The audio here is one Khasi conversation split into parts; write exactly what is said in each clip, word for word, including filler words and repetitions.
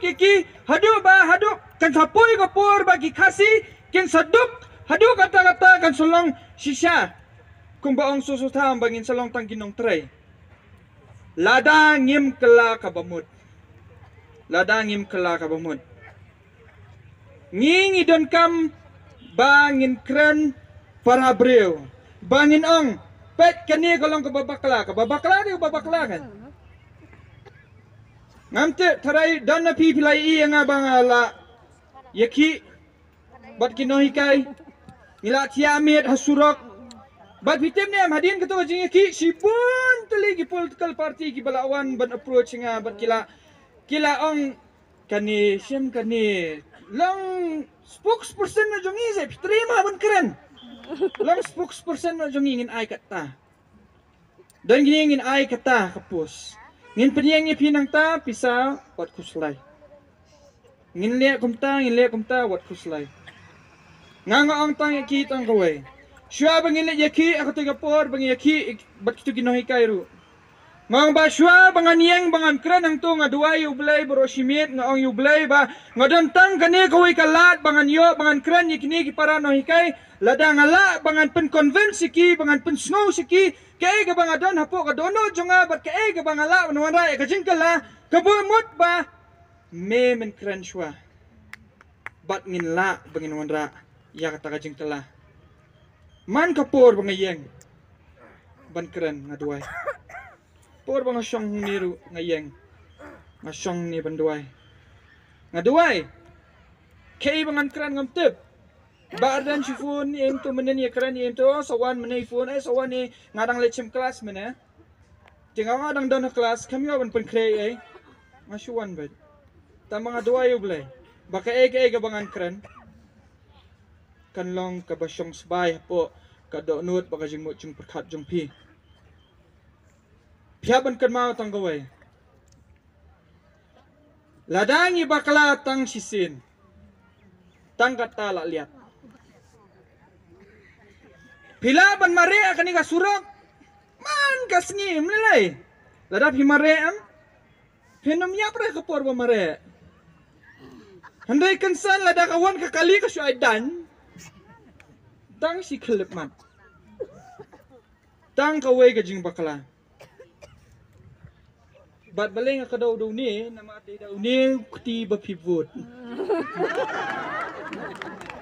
ki ki haduh ba haduh kan sa poi ka por ba ki Khasi kin sa duk haduh katta katta kan sa long shisha. Kumba ong Soso Tham ba ngin sa long tang ki nongtrei. Lada ngim kylla kaba mut. Lada ngim kylla kaba mut. Ngi ngi donkam ba ngin kren para briew. Ba ngin ong peit kane ka long kaba bakla, kaba bakla te kaba bakla kan. Ngam tip tharai don na phi phi la ïohi ïa nga ba nga la ïakhih bad ki nonghikai. Ngi la thiah miet ha surok. Bad phi tip ne em hadien kato ka jingïakhih shibun tylli ki political party kiba la wan ban approach nga bad ki la ki la ong kane shem kane long spokesperson na jong ngi, se phi trei ma ban kren. Long spokesperson na jong ngi, ngin ai kata. Don kine ngin ai kata ka post. Ngin pynïeng ïa phi nangta pisa wat khuslai. Ngin leh kumta, ngin leh kumta wat khuslai. Nga nga ong tang ïa ki tang kawei. Shuwa ba ngin leh ïa ki ha kata ka por ba ngin ïa ki bad kitu ki nonghikai ruh. Nga ong ba shuwa ba ngan ïeng ba ngan kren hangto nga duwai ïa U Blei baroh shi miet, nga ong ïa U Blei ba nga don tang kane kawei ka lad ba ngan ïoh ba ngan kren ïa kine ki para nonghikai. Lada nga lah ba ngan pyn convince ïa ki, ba ngan pynsngew ïa ki, kaei kaba nga don hapoh ka dohnud jong nga bad kaei kaba nga lah ban wanrah ïa ka jingkylla, kaba mut ba me men kren shuwa. Bad ngin lah ba ngin wanrah ïa kata ka jingkylla. Man ka por ba nga ïeng ban kren nga duwai. Por ba nga shong hangne ruh nga ïeng. Nga shong hangne ban duwai. Nga duwai. Kaei ba ngan kren ngam tip. Bah Ardent shu phone, em to mynne ïa kren, em to sa wan mynne phone, eh sa wan, eh nga dang leit shim klas mynne. Te nga dang don ha klas, kam ïoh ban pynkhreh ei. Nga shu wan beit. Tang ba nga duwai ïa U Blei ba kaei kaei kaba ngan kren kan long kaba shong sbai hapoh ka dohnud bad ka jingmut jingpyrkhat jong phi. Phi hap ban kynmaw tang kawei. Lada ngi bakla tang shisien, tang kata la liat. Phi lah ban mareh ha kane ka surok man ka sngi, em lei lei. Lada phi mareh em, phin ym ïap re ka por ba mareh. Hynrei kynsan lada ka wan ka kali ka shu ai dan. Tang shi khyllipmat. Tang kawei ka jingbakla. Bad balei nga kdew da une, namar dei da une u kti ba phi vote.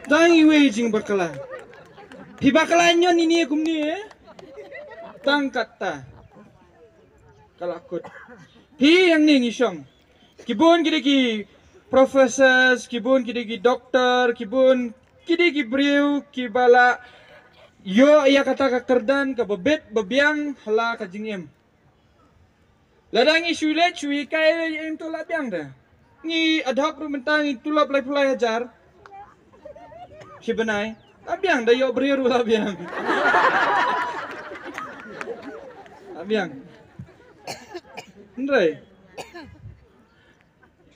Tang iwei jingbakla. Phi bakla ñion ine kumne, eh? Tang kata. Ka la kut. Phi hangne ngi shong. Ki bun ki dei ki professors, ki bun ki dei ki doctor, ki bun ki dei ki briew kiba la ïoh ïa kata ka kyrdan kaba bit ba biang ha la ka jingim. Lada ngi shu leit shu hikai, em to la biang de. Ngi adhok ruh mynta ngi tulop laiphew lai hajar shi bnai. La biang, da ïoh briew ruh la biang. La biang. Hynrei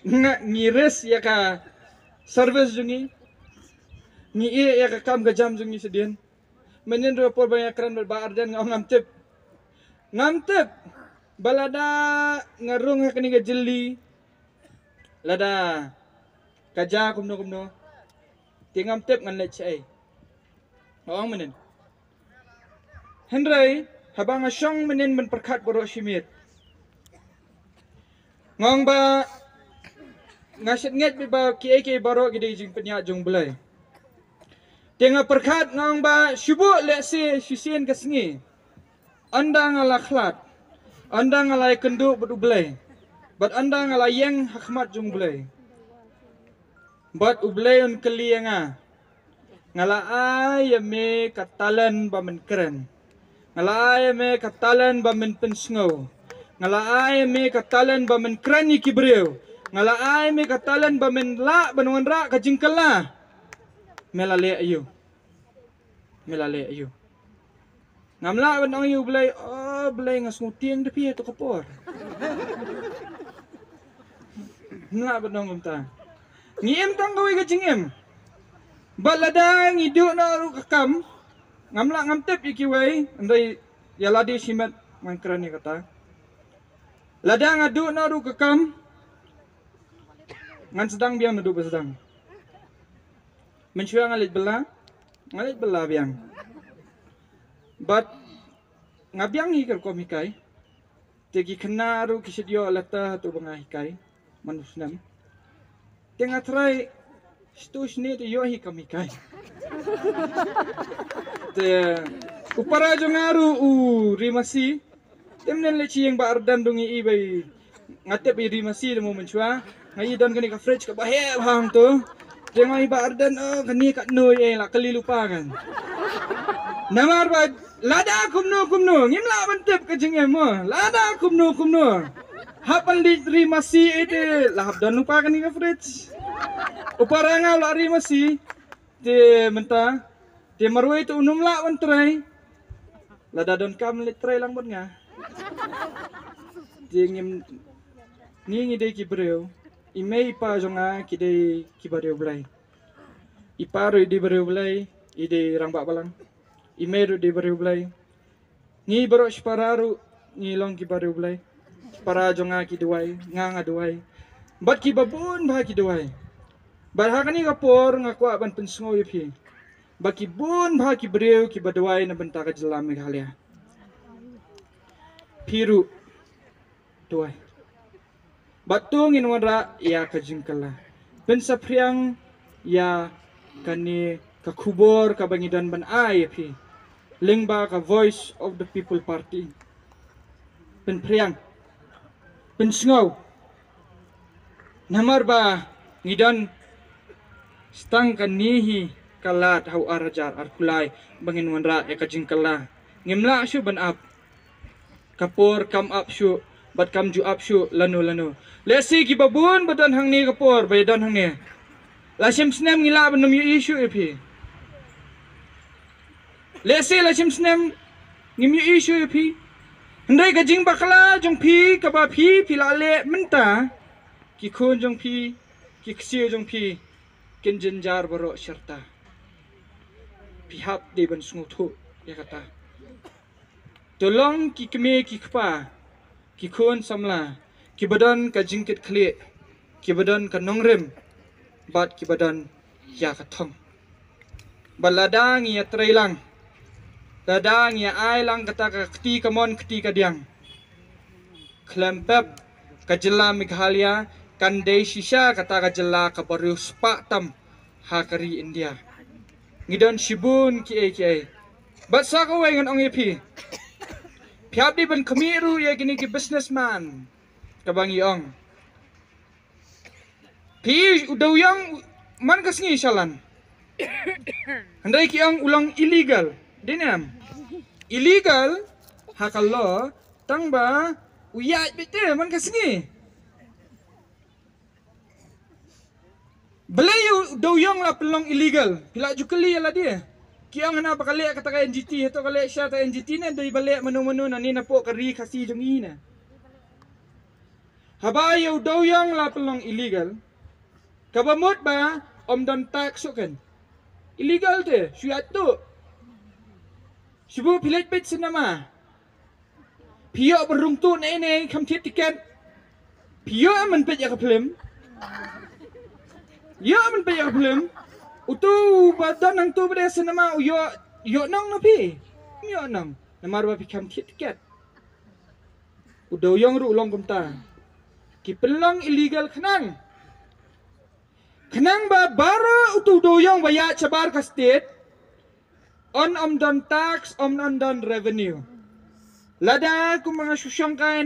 nga, ngi risk ïa ka service jong ngi. Ngi ïeh ïa ka kam ka jam jong ngi shadien. Mynnin ruh por ba nga kren bad Bah Ardent nga ong ngam tip. Ngam tip ba lada nga rung ha kane ka jylli, lada ka ja kumno kumno, te ngam tip ngan leit shaei. Nga ong mynnin. Hynrei haba nga shong mynnin ban pyrkhat baroh shi miet, nga ong ba nga shit ngeit ba kiei kiei baroh ki dei jingpynïaid jong U Blei. Te nga pyrkhat nga ong ba shu buh lehse shisien ka sngi, ynda nga la khlad, ynda nga la ïakynduh bad U Blei, bad ynda nga la ïeng ha khmat jong U Blei, bad U Blei un kylli ïa nga, nga la ai ïa me ka talent ba men kren. Nga la ai ïa me ka talent ba men pynsngew. Nga la ai ïa me ka talent ba men kren ïa ki briew. Nga la ai ïa me ka talent ba men lah ban wanrah ka jingkylla. Me la leh aïu? Me la leh aïu? Ngam lah ban ong ïa U Blei, "O Blei, nga sngewtieng da phi ha kato ka por." Ngam lah ban ong kumta. Ngi im tang kawei ka jingim. Bad lada ngi duh noh ruh ka kam, ngam lah, ngam tip ïa kiwei, hynrei ïa lade shimet ngan kren ïa kata. Lada nga duh noh ruh ka kam, Ngan sdang biang naduh ba sdang. Mynshuwa nga leit bylla, nga leit bylla biang. Bad nga biang hi ka rukom hikai. Te ki khynnah ruh ki shait ïoh lehter hato ba nga hikai man u snem. Te nga trai shatu shane te ïoh hi kam hikai. Te u para jong nga ruh u ri masi. Te mynne leit sha ïing Bah Ardent ruh ngi i ba i, nga tip i ri masi da mo mynshuwa. Nga i don kane ka fridge kaba heh bha hangto. Te nga i Bah Ardent, oh, kane katno ei, la kylli lypa kan. Namar ba lada kumno kumno ngim lah ban tip ka jingim mo. Lada kumno kumno hap ban leit ri masi, eh, te la hap don lypa kane ka fridge. U para nga la ri masi. Te mynta te marwei te un ym lah ban trei. Lada donkam leit trei lang bad nga. Te ngim, ngi ngi dei ki briew. I mei i pa jong nga ki dei kiba riewblei. I pa ruh i dei ba riewblei, i dei rangbah balang. I mei ruh i dei ba riewblei. Ngi baroh shipara ruh ngi long kiba riewblei. Shipara jong nga ki duwai, nga nga duwai. Bad kiba bun bha ki duwai. Bad ha kane ka por nga kwah ban pynsngew ïa phi ba ki bun bha ki briew kiba duwai na bynta ka jylla Meghalaya. Phi ruh duwai. Bad to ngin wanrah ïa ka jingkylla. Pynsaphriang ïa kane ka khubor kaba ngi don ban ai ïa phi lyngba ka Voice of the People Party. Pynphriang, pynsngew. Namar ba ngi don tang kane hi ka lad ha u ar hajar arphew lai ba ngin wanrah ïa ka jingkylla. Ngim lah shuh ban ap. Ka por kam ap shuh bad kam ju ap shuh lano lano. Lehse kiba bun ba don hangne, ka por ba ïa don hangne, la shim snem ngi lah ban ym ïohi shuh ïa phi. Lehse la shim snem ngim ïohi shuh ïa phi. Hynrei ka jingbakla jong phi kaba phi phi la leh mynta, ki khun jong phi, ki ksiew jong phi kin jynjar baroh sharta. Phi hap dei ban sngewthuh ïa kata. To long ki kmie ki kpa, ki khun samla kiba don ka jingkitkhlieh, kiba don ka nongrim bad kiba don ïa ka thong. Bad lada ngi ïatrei lang, lada ngi ïa ai lang kata ka kti kamon kti kadiang, khlem pep ka jylla Meghalaya kan dei shisha kata ka jylla kaba riewspah tam ha ka ri India. Ngi don shibun kiei kiei. Bad sa kawei ngan ong ïa phi, phi hap dei ban khmih ruh ïa kine ki businessman kaba ngi ong. Phi, u dewïong man ka sngi shalan. Hynrei ki ong u long illegal. Dei ne em? Illegal ha ka law tang ba u ïaid beit te man ka sngi. Balei u dewïong la pynlong illegal? Phi la ju kylli ïa lade. Ki ong hana ba ka leh kata ka N G T, hato ka leh sha ta N G T ne dei ba leh mano mano na ne na poh ka ri Khasi jong ngi ne. Haba ïa u dewïong la pynlong illegal, kaba mut ba ym don tax shuh kan. Illegal te, shu ïaid tuh. Shu buh phi leit peit cinema. Phi ïoh ban rung tuh ne ne kham thied tiket. Phi ïoh ban peit ïa ka film. Ïoh ban peit ïa ka film. Utu ba don hangtu ba dei cinema u ïoh, ïoh nong na phi. Ïoh nong. Namar ba phi kham thied tiket. U dewïong ruh u long kumta. Ki pynlong illegal khnang. Khnang ba baroh utu u dewïong ba ïaid shabar ka state un ym don tax, un ym don revenue. Lada kum nga shu shongkai